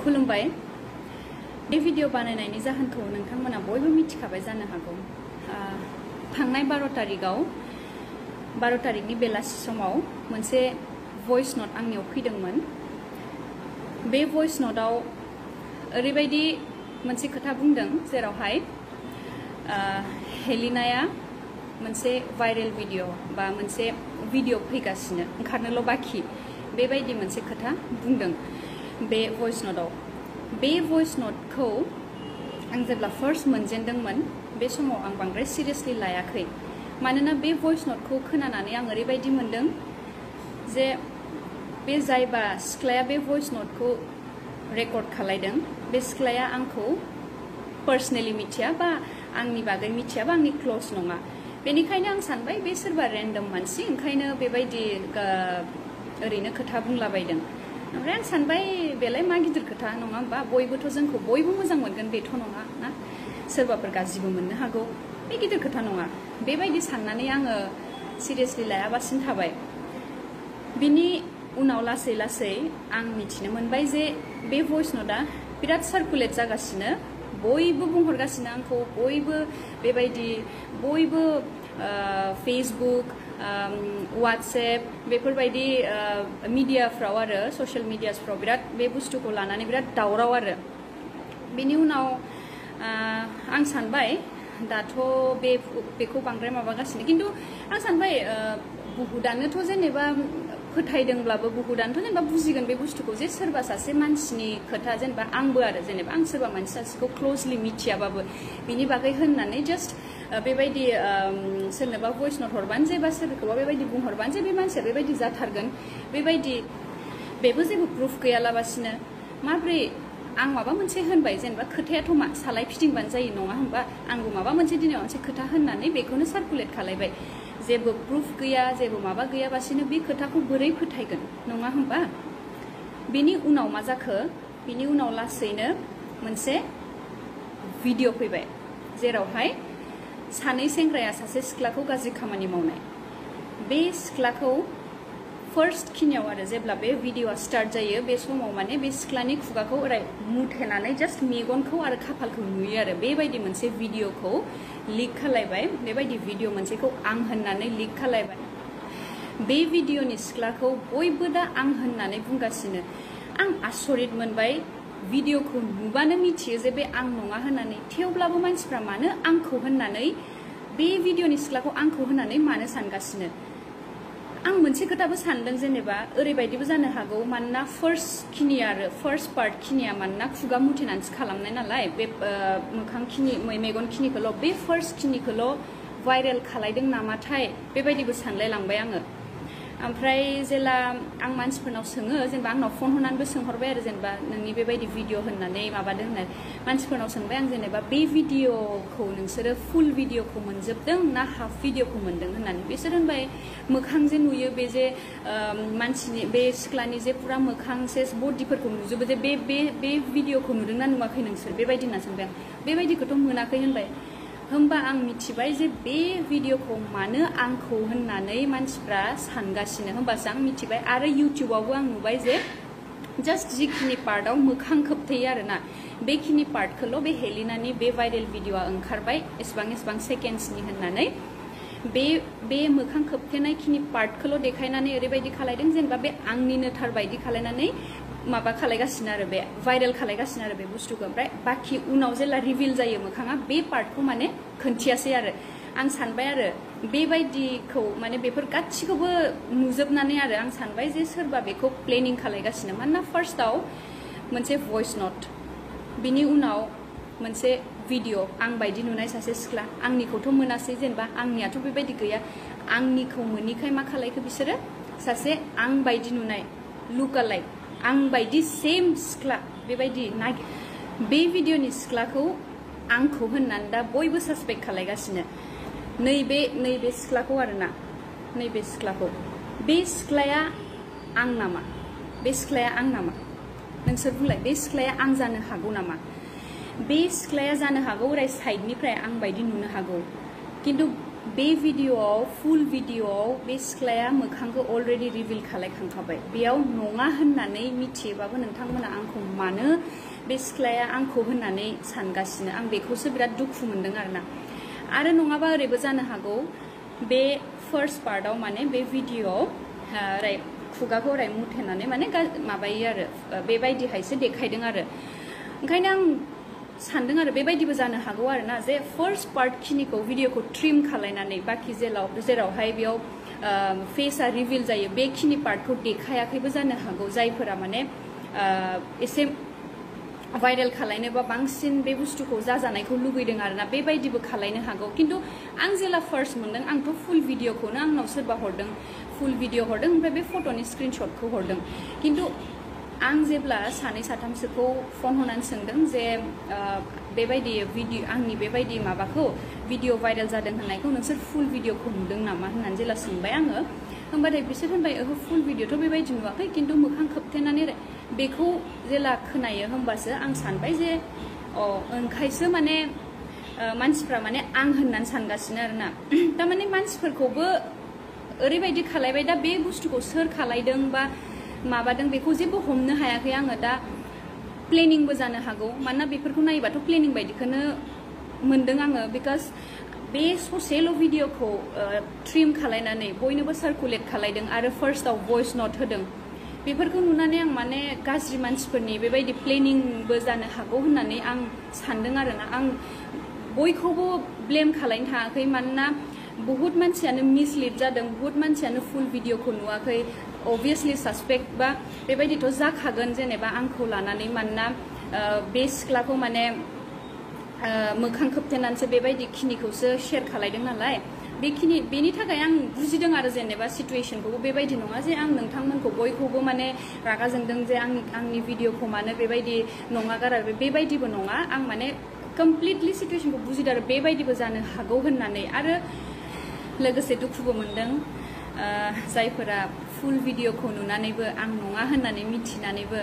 खुलुमबाय बे भिडिअ बानायनायनि जाहोनखौ नोंथांमोना बयबो मिथिखाबाय जानो हागौ थांनाय 12 तारिखनि बेलासि समाव मोनसे भइस नोट आंनियाव फैदोंमोन बे भइस नोटआव ओरैबायदि मोनसे खोथा बुंदों जेरावहाय हेलिनाया मोनसे भाइरेल भिडिअ बा मोनसे भिडिअ फैगासिनो ओंखारनोल' बाखि बेबायदि मोनसे खोथा बुंदों बे भइस नोटआव बे भइस नोटखौ आं जेब्ला फर्स्ट मोनजेनदोंमोन बे समाव आं बांद्राय सिरियासलि लायाखै मानोना बे भइस नोटखौ खोनानानै आं ओरैबायदि मोनदों जे बे जायबा सिख्लाया बे भइस नोटखौ रेकर्ड खालायदों बे सिख्लाया आंखौ पार्सनेलि मिथिया बा आंनि बागै मिथिया बा आंनि क्लोज नङा बेनिखायनो आं सानबाय बे सोरबा रेन्डम मानसि ओंखायनो बेबायदि ओरैनो खोथा बुंलाबायदों ओमफ्राय आं सानबाय बेलाय मा गिदिर खोथा नङा होमबा बयबोथ' जोंखौ बयबो मोजां मोनगोन बेथ' नङा ना सोरबाफोर गाज्रिबो मोननो हागौ बे गिदिर खोथा नङा बेबायदि साननानै आङो सिरियासलि लायाबासिनो थाबाय बिनि उनाव लासै लासै आं मिथिनो मोनबाय जे बे भइस नोटआ बिराद सार्कुलेट जागासिनो बयबो बुंहरगासिनो आंखौ बयबो बेबायदि बयबो फेसबुक व्हाट्सएप बेफोरबायदि मिडियाफ्राव आरो ससियेल मिडियासफ्राव बिराद बे बुस्थुखौ लानानै बिराद दावराव आरो बेनि उनाव आं सानबाय दाथ' बेखौ बांद्राय माबागासिनो खिन्थु आं सानबाय बुहुदानोथ' जेनेबा फोथायदोंब्लाबो बुहुदानोथ' जेनेबा बुजिगोन बे बुस्थुखौ जे सोरबा सासे मानसिनि खोथा जेनेबा आंबो आरो जेनेबा आं सोरबा मानसि सासेखौ क्लोजलि मिथियाबाबो बिनि बागै होननानै जास्ट बेबायदि सोरनोबा भइस नोट हरबानो जे बा सोरखौबा बेबायदि बुंहरबानो जे बे मानसिया बेबायदि जाथारगोन बेबायदि बेबो जेबो प्रुफ गैयालाबासिनो माब्रै आं माबा मोनसे होनबाय जेनेबा खोथायाथ' मा सालाय फिदिंबानो जायो नङा होमबा आंबो माबा मोनसे दिनाव मोनसे खोथा होननानै बेखौनो सार्कुलेट खालायबाय जेबो प्रुफ गैया जेबो माबा गैयाबासिनो बे खोथाखौ बोरै फोथायगोन नङा होमबा बेनि उनाव मा जाखो बिनि उनाव लासैनो मोनसे भिडिअ फैबाय जेरावहाय सानै सेंग्राया सासे सिख्लाखौ गाज्रि खामानि मावनाय बे सिख्लाखौ फर्स्ट खिनियाव आरो जेब्ला बे भिडिअआ स्टार्ट जायो बे समाव माने बे सिख्लानि खुगाखौ ओरै मुथेनानै जास्ट मेगनखौ आरो खाफालखौ नुयो आरो बेबायदि मोनसे भिडिअखौ लिक खालायबाय बेबायदि भिडिअ मोनसेखौ आं होननानै लिक खालायबाय बे भिडिअनि सिख्लाखौ बयबो दा आं होननानै बुंगासिनो आं आसरित मोनबाय भिडिअखौ नुबानो मिथियो जे बे आं नङा होननानै थेवब्लाबो मानसिफ्रा मानो आंखौ होननानै बे भिडिअनि सिख्लाखौ आंखौ होननानै मानो सानगासिनो आं मोनसे खोथाबो सानदों जेनेबा ओरैबायदिबो जानो हागौ मानोना फर्स्ट पार्ट खिनिया मानोना खुगा मुथेनानैसो खालामनाय नालाय बे मोखां खिनि मेगन खिनिखौल' बे फर्स्ट खिनिखौल' भाइरेल खालायदों नामाथाय बेबायदिबो सानलाय लांबाय आङो ओमफ्राय जेला आं मानसिफोरनाव सोङो जेनेबा आंनाव फन हरनानैबो सोंहरबाय आरो जेनेबा नोंनि बेबायदि भिडिअ होननानै माबादों होननानै मानसिफोरनाव सोंबाय आं जेनेबा बे भिडिअखौ नोंसोरो फुल भिडिअखौ मोनजोबदों ना हाफ भिडिअखौ मोनदों होननानै बिसोर होनबाय मोखां जे नुयो बे जे मानसिनि बे सिख्लानि जे पुरा मोखां सेस बडिफोरखौ नुजोबो जे बे भिडिअखौ नुदोंना नुवाखै नोंसोर बेबायदि होनना सोंबाय आं बेबायदिखौथ' मोनाखै होनबाय होमबा आं मिथिबाय जे बे भिडिअखौ मानो आंखौ होननानै मानसिफ्रा सानगासिनो होमबासो आं मिथिबाय आरो इउटिउबावबो आं नुबाय जे जास्ट जिखिनि पार्टआव मोखां खोबथेयो आरोना बेखिनि पार्टखौल' बे हेलिनानि बे भाइरेल भिडिअआ ओंखारबाय एसेबां सेकेन्ड्सनि होननानै बे मोखां खोबथेनायखिनि पार्टखौल' देखायनानै ओरैबायदि खालायदों जेनेबा बे आंनिनो थार बायदि खालायनानै माबा खालायगासिनो आरो बे भाइरेल खालायगासिनो आरो बे बुस्थुखौ ओमफ्राय बाखि उनाव जेला रिभिल जायो मोखाङा बे पार्टखौ माने खोन्थियासै आरो आं सानबाय आरो बेबायदिखौ माने बेफोर गासिखौबो नुजोबनानै आरो आं सानबाय जे सोरबा बेखौ प्लेनिं खालायगासिनो मानोना फार्स्टआव मोनसे भइस नोट बिनि उनाव मोनसे भिडिअ आं बायदि नुनाय सासे सिख्ला आंनिखौथ' मोनासै जेनेबा आंनियाथ' बेबायदि गैया आंनिखौ मोनिखाय मा खालायखो बिसोरो सासे आं बायदि नुनाय लुकालाइक आं बायदि सेम सिख्ला बेबायदि बे भिडिअनि सिख्लाखौ आंखौ होननानै दा बयबो सासपेक्ट खालायगासिनो नैबे सिख्लाखौ आरोना नैबे सिख्लाखौ बे सिख्लाया आं नामा बे सिख्लाया आं नामा नोंसोर बुंलाय बे सिख्लाया आं जानो हागौ नामा बे सिख्लाया जानो हागौ ओरै साइडनिफ्राय आं बायदि नुनो हागौ किन्तु बे भिडिअआव फुल भिडिअआव बे सिख्लाया मोखांखौ अलरेडि रिभिल खालायखांखाबाय बेयाव नङा होननानै मिथियोबाबो नोंथांमोना आंखौ मानो बे सिख्लाया आंखौ होननानै सानगासिनो आं बेखौसो बिराद दुखु मोनदों आरो नङाबा ओरैबो जानो हागौ बे फार्स्ट पार्टआव माने बे भिडिअआव खुगाखौ ओरै मुथेनानै माने माबायो आरो बेबायदिहायसो देखायदों आरो ओंखायनो आं सानदों आरो बेबायदिबो जानो हागौ आरोना जे फार्स्ट पार्ट खिनिखौ भिडिअखौ ट्रिम खालायनानै बाखि जेरावहाय बेयाव फेसआ रिभिल जायो बेखिनि पार्टखौ देखायाखैबो जानो हागौ जायफोरा माने एसे भाइरेल खालायनो बा बांसिन बे बुस्थुखौ जाजानायखौ लुगैदों आरोना बेबायदिबो खालायनो हागौ किन्तु आं जेला फार्स्ट मोनदों आंथ' फुल भिडिअखौनो आंनाव सोरबा हरदों फुल भिडिअ हरदों ओमफ्राय बे फट'नि स्क्रिनशटखौ हरदों किन्तु आं जेब्ला सानै साथामसोखौ फन हरनानै सोंदों जे बेबायदि भिडिअ आंनि बेबायदि माबाखौ भिडिअ भाइरेल जादों होननायखौ नोंसोर फुल भिडिअखौ नुदों नामा होननानै जेला सोंबाय आङो होमबाथाय बिसोर होनबाय ओहो फुल भिडिअथ' बेबायदि नुवाखै किन्तु मोखां खोबथेनानै बेखौ जेला खोनायो होमबासो आं सानबाय जे ओंखायसो माने मानसिफ्रा माने आं होननानै सानगासिनो आरोना थारमाने मानसिफोरखौबो ओरैबायदि खालायबाय दा बे बुस्थुखौ सोर खालायदों बा माबादों बेखौ जेबो हमनो हायाखै आङो दा प्लेनिंबो जानो हागौ मानोना बेफोरखौ नायोबाथ' प्लेनिं बायदिखौनो मोनदों आङो बिकज बे ससेल' भिडिअखौ ट्रिम खालायनानै बयनोबो सार्कुलेट खालायदों आरो फार्स्टआव भइस नट होदों बेफोरखौ नुनानै आं माने गाज्रि मानसिफोरनि बेबायदि प्लेनिंबो जानो हागौ होननानै आं सानदों आरोना आं बयखौबो ब्लेम खालायनो थाङाखै मानोना बहुत मानसियानो मिसलिड जादों बहुत मानसियानो फुल भिडिअखौ नुवाखै अभियासलि सासपेक्ट बा बेबायदिथ' जाखागोन जेनेबा आंखौ लानानै मानोना बे सिख्लाखौ माने मोखां खोबथेनानैसो बेबायदि खिनिखौसो शेयार खालायदों नालाय बेनि थाखाय आं बुजिदों आरो जेनेबा सिटुएशनखौबो बेबायदि नङा जे आं नोंथांमोनखौ बयखौबो माने रागा जोंदों जे आंनि भिडिअखौ मानो बेबायदि नङा गारा बेबायदिबो नङा आं माने कमप्लिटलि सिटुएशनखौ बुजिदों आरो बेबायदिबो जानो हागौ होननानै आरो लोगोसे दुखुबो मोनदों जायफोरा फुल भिडिअखौ नुनानैबो आं नङा होननानै मिथिनानैबो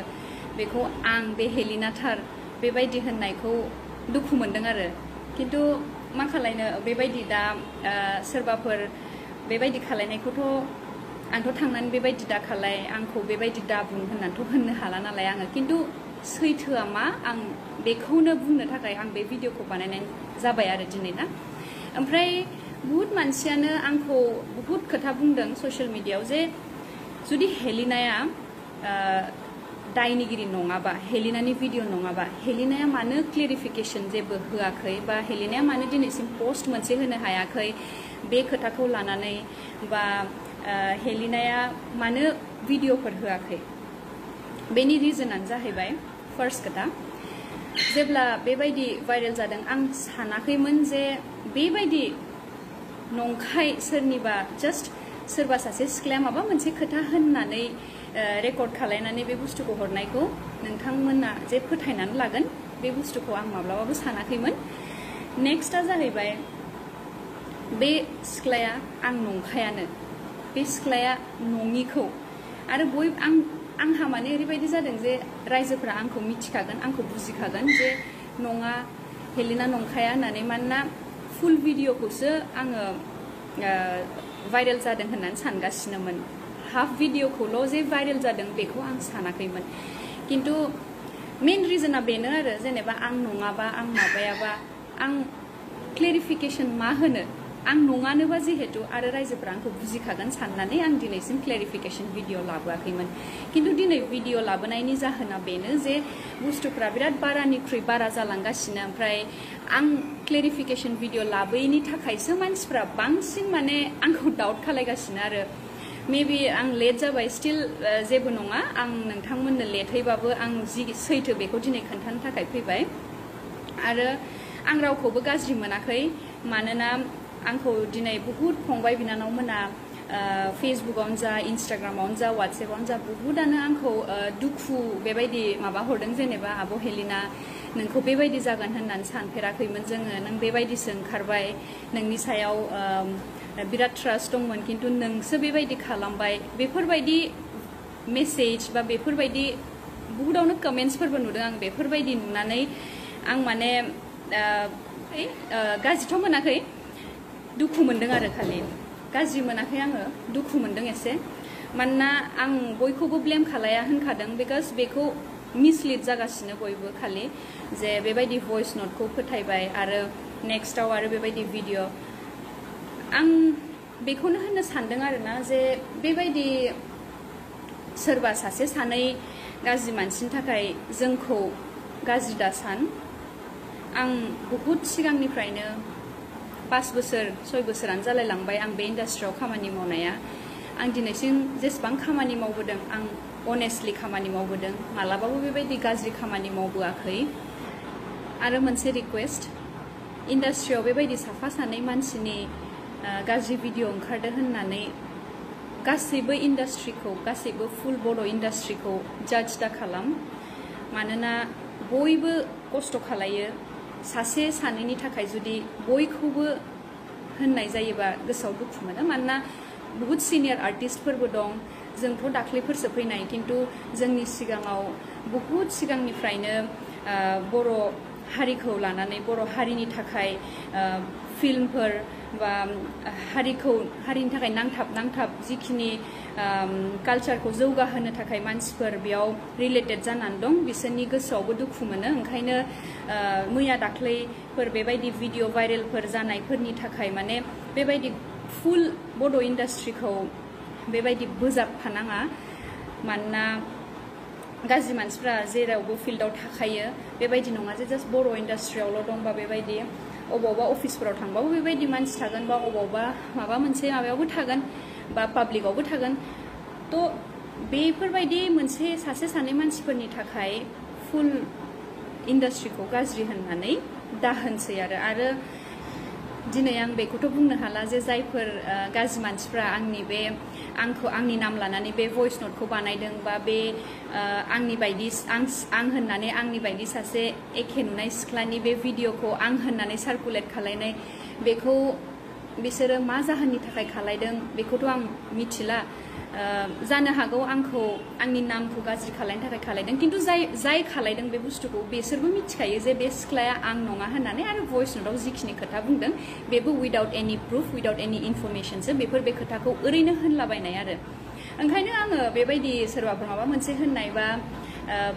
बेखौ आं बे हेलिनाथार बेबायदि होननायखौ दुखु मोनदों आरो किन्तु मा खालायनो बेबायदि दा सोरबाफोर बेबायदि खालायनायखौथ' आंथ' थांनानै बेबायदि दा खालाय आंखौ बेबायदि दा बुं होननानैथ' होननो हाला नालाय आङो किन्तु सैथोआ मा आं बेखौनो बुंनो थाखाय आं बे भिडिअखौ बानायनाय जाबाय आरो दिनै ना ओमफ्राय बहुत मानसियानो आंखौ बहुत खोथा बुंदों ससियेल मिडियायाव जे जुदि हेलिनाया दायनिगिरि नङाबा हेलिनानि भिडिअ नङाबा हेलिनाया मानो क्लेरिफिकेशन जेबो होआखै बा हेलिनाया मानो दिनैसिम पस्ट मोनसे होनो हायाखै बे खोथाखौ लानानै बा हेलिनाया मानो भिडिअफोर होआखै बेनि रिजनानो जाहैबाय फार्स्ट खोथा जेब्ला बेबायदि भाइरेल जादों आं सानाखैमोन जे बेबायदि नंखाय सोरनिबा जास्ट सोरबा सासे सिख्लाया माबा मोनसे खोथा होननानै रेकर्ड खालायनानै बे बुस्थुखौ हरनायखौ नोंथांमोना जे फोथायनानै लागोन बे बुस्थुखौ आं माब्लाबाबो सानाखैमोन नेक्स्टआ जाहैबाय बे सिख्लाया आं नंखायानो बे सिख्लाया नङिखौ आरो आंहा माने ओरैबायदि जादों जे रायजोफोरा आंखौ मिथिखागोन आंखौ बुजिखागोन जे नङा हेलिना नंखाया होननानै मानोना फुल भिडिअखौसो आङो भाइरेल जादों होननानै सानगासिनोमोन हाफ भिडिअखौल' जे भाइरेल जादों बेखौ आं सानाखैमोन किन्तु मेन रिजना बेनो आरो जेनेबा आं नङाबा आं माबायाबा आं क्लेरिफिकेशन मा होनो आं नङानोबा जिहेतु आरो रायजोफोरा आंखौ बुजिखागोन साननानै आं दिनैसिम क्लेरिफिकेशन भिडिअ लाबोआखैमोन किन्तु दिनै भिडिअ लाबोनायनि जाहोना बेनो जे बुस्थुफ्रा बिराद बारानिख्रुइ बारा जालांगासिनो ओमफ्राय आं क्लेरिफिकेशन भिडिअ लाबोयैनि थाखायसो मानसिफ्रा बांसिन माने आंखौ डाउट खालायगासिनो आरो मेबि आं लेट जाबाय स्टिल जेबो नङा आं नोंथांमोननो लेटैबाबो आं जि सैथो बेखौ दिनै खोन्थानो थाखाय फैबाय आरो आं रावखौबो गाज्रि मोनाखै मानोना आंखौ दिनै बहुत फंबाय बिनानावमोना फेसबुकआवनो जा इन्स्टाग्रामावनो जा वाट्सएपआवनो जा बहुतानो आंखौ दुखु बेबायदि माबा हरदों जेनेबा आब' हेलिना नोंखौ बेबायदि जागोन होननानै सानफेराखैमोन जोङो नों बेबायदिसो ओंखारबाय नोंनि सायाव बिराद ट्रास्ट दंमोन किन्तु नोंसो बेबायदि खालामबाय बेफोरबायदि मेसेज बा बेफोरबायदि बहुतावनो कमेन्ट्सफोरबो नुदों आं बेफोरबायदि नुनानै आं माने गाज्रिथ' मोनाखै दुखु मोनदों आरो खालि गाज्रि मोनाखै आङो दुखु मोनदों एसे मानोना आं बयखौबो ब्लेम खालाया होनखादों बिकज बेखौ मिसलिड जागासिनो बयबो खालि जे बेबायदि भइस नटखौ फोथायबाय आरो नेक्स्टआव आरो बेबायदि भिडिअ आं बेखौनो होननो सानदों आरोना जे बेबायदि सोरबा सासे सानै गाज्रि मानसिनि थाखाय जोंखौ गाज्रि दासान आं बहुत सिगांनिफ्रायनो 5 बोसोर 6 बोसोरानो जालायलांबाय आं बे इन्डास्ट्रियाव खामानि मावनाया आं दिनैसिम जेसेबां खामानि मावबोदों आं अनेस्टलि खामानि मावबोदों मालाबाबो बेबायदि गाज्रि खामानि मावबोआखै आरो मोनसे रिक्वेस्ट इन्डास्ट्रियाव बेबायदि साफा सानै मानसिनि गाज्रि भिडिअ ओंखारदो होननानै गासैबो इन्डास्ट्रिखौ गासैबो फुल बर' इन्डास्ट्रिखौ जाज दा खालाम मानोना बयबो खस्थ' खालायो सासे सानैनि थाखाय जुदि बयखौबो होननाय जायोबा गोसोआव दुखु मोनो मानोना बहुत सिनियर आर्टिस्टफोरबो दं जोंथ' दाख्लैफोरसो फैनाय खिन्थु जोंनि सिगाङाव बहुत सिगांनिफ्रायनो बर' हारिखौ लानानै बर' हारिनि थाखाय फिल्मफोर बा हारिनि थाखाय नांथाब जिखिनि कालचारखौ जौगाहोनो थाखाय मानसिफोर बेयाव रिलेटेड जानानै दं बिसोरनि गोसोआवबो दुखु मोनो ओंखायनो मैया दाख्लैफोर बेबायदि भिडिअ भाइरेलफोर जानायफोरनि थाखाय माने बेबायदि फुल बड' इन्डास्ट्रिखौ बेबायदि बोजाबफानाङा मानोना गाज्रि मानसिफ्रा जेरावबो फिल्डआव थाखायो बेबायदि नङा जे जास्ट बर' इन्डास्ट्रियावल' दंबा बेबायदि अबावबा अफिसफोराव थांबाबो बेबायदि मानसि थागोन बा अबावबा माबा मोनसे माबायावबो थागोन बा पाब्लिकआवबो थागोन थ' बेफोरबायदि मोनसे सासे सानै मानसिफोरनि थाखाय फुल इन्डास्ट्रिखौ गाज्रि होननानै दाहोनसै आरो दिनै आं बेखौथ' बुंनो हाला जे जायफोर गाज्रि मानसिफ्रा आंनि नाम लानानै बे भइस नटखौ बानायदों बा बे आंनि बायदि आं होननानै आंनि बायदि सासे एखे नुनाय सिख्लानि बे भिडिअखौ आं होननानै सार्कुलेट खालायनाय बेखौ बिसोरो मा जाहोननि थाखाय खालायदों बेखौथ' आं मिथिला जानो हागौ आंनि नामखौ गाज्रि खालायनो थाखाय खालायदों खिन्थु जाय खालायदों बे बुस्थुखौ बिसोरबो मिथिखायो जे बे सिख्लाया आं नङा होननानै आरो भइस नटआव जिखिनि खोथा बुंदों बेबो उइदाउट एनि प्रुफ उइदाउट एनि इनफरमेशनसो बे खोथाखौ ओरैनो होनलाबायनाय आरो ओंखायनो आङो बेबायदि सोरबाफोर माबा मोनसे होननाय बा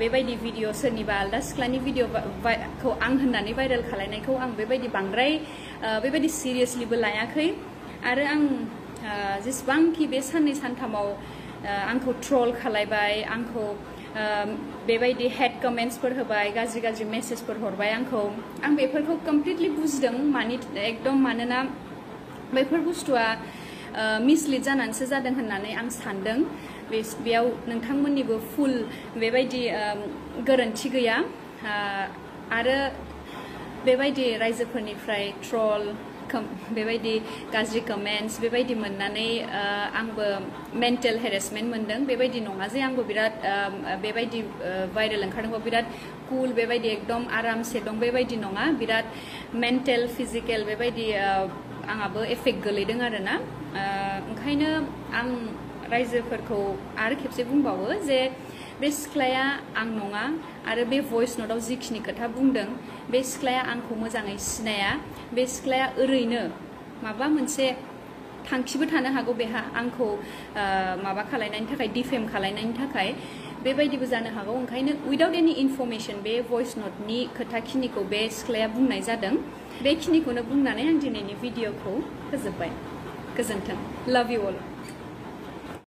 बेबायदि भिडिअ सोरनिबा आलदा सिख्लानि भिडिअखौ आं होननानै भाइरेल खालायनायखौ आं बेबायदि बांद्राय बेबायदि सिरियासलिबो लायाखै आरो आं जेसेबांखि बे साननै सानथामाव आंखौ ट्रल खालायबाय आंखौ बेबायदि हेड कमेन्ट्सफोर होबाय गाज्रि मेसेजफोर हरबाय आं बेफोरखौ कमप्लिटलि बुजिदों एकदम मानोना बेफोर बुस्थुआ मिसलिड जानानैसो जादों होननानै आं सानदों बेयाव नोंथांमोननिबो फुल बेबायदि गोरोन्थि गैया आरो बेबायदि रायजोफोरनिफ्राय ट्रल बेबायदि गाज्रि कमेन्ट्स बेबायदि मोननानै आंबो मेन्टेल हेरेसमेन्ट मोनदों बेबायदि नङा जे आंबो बिराद बेबायदि भाइरेल ओंखारदोंबा बिराद कुल बेबायदि एकदम आरामसे दं बेबायदि नङा बिराद मेन्टेल फिजिकेल बेबायदि आंहाबो एफेक्ट गोलैदों आरोना ओंखायनो आं रायजोफोरखौ आरो खेबसे बुंबावो जे बे सिख्लाया आं नङा आरो बे भइस नटआव जिखिनि खोथा बुंदों बे सिख्लाया आंखौ मोजाङै सिनाया बे सिख्लाया ओरैनो माबा मोनसे थांखिबो थानो हागौ बेहा आंखौ माबा खालायनायनि थाखाय डिफेम खालायनायनि थाखाय बेबायदिबो जानो हागौ ओंखायनो उइदाउट एनि इनफरमेशन बे भइस नटनि खोथाखिनिखौ बे सिख्लाया बुंनाय जादों बेखिनिखौनो बुंनानै आं दिनैनि भिडिअखौ फोजोबबाय गोजोन्थों लाभ इउ अल